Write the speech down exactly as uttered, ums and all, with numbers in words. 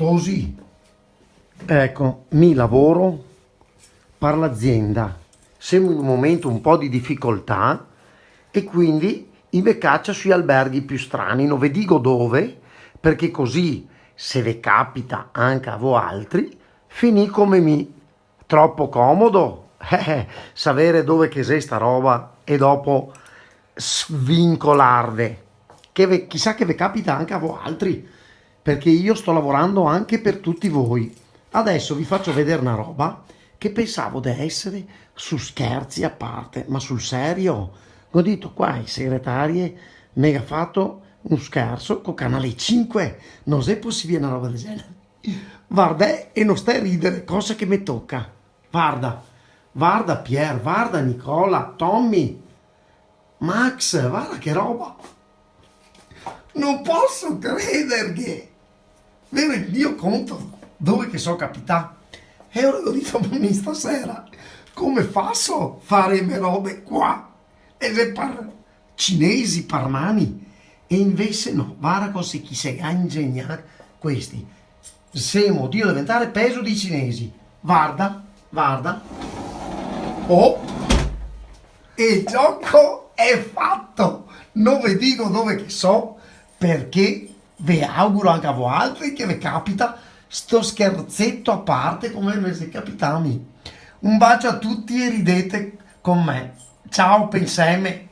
Cusì. Eco, mi lavoro par l'azienda. Semo in un momento un po' di difficoltà e quindi i me cacia sui alberghi più strani, no ve digo dove, parché cusì, se ve capita anca a voaltri, finì come mi. Tropo comodo? Eh, eh, savere dove che xe sta roba e dopo svincolarve. Che ve, chisà che ve capita anca a voaltri, parché io sto lavorando anche per tutti voi. Adesso vi faccio vedere una roba che pensavo de esere su Scherzi a parte, ma sul serio? Go dito, qua i segretarie me ga fato un scherzo co Canale cinque, no xe posibile na roba del genere. Varda, eh, e no sta ridere, cosa che me toca. Varda, varda Pier, varda Nicola, Tommy, Max, varda che roba. No poso crederghe. Ve rendìo conto dove che so capità? E alora go dito, ma mi stasera come faso a fare e me robe qua? E xe par cinesi, par mani. E invese no, varda cosa che se ga ingegnà questi. Semo drio deventare pezo dei cinesi. Varda, varda. Oh! E el gioco xe fato! No ve digo dove che so, parché ve auguro anca a voaltri che ve capita sto scherzeto a parte come me xe capità a mi. Un bacio a tuti e ridete con me. Ciao, penseme.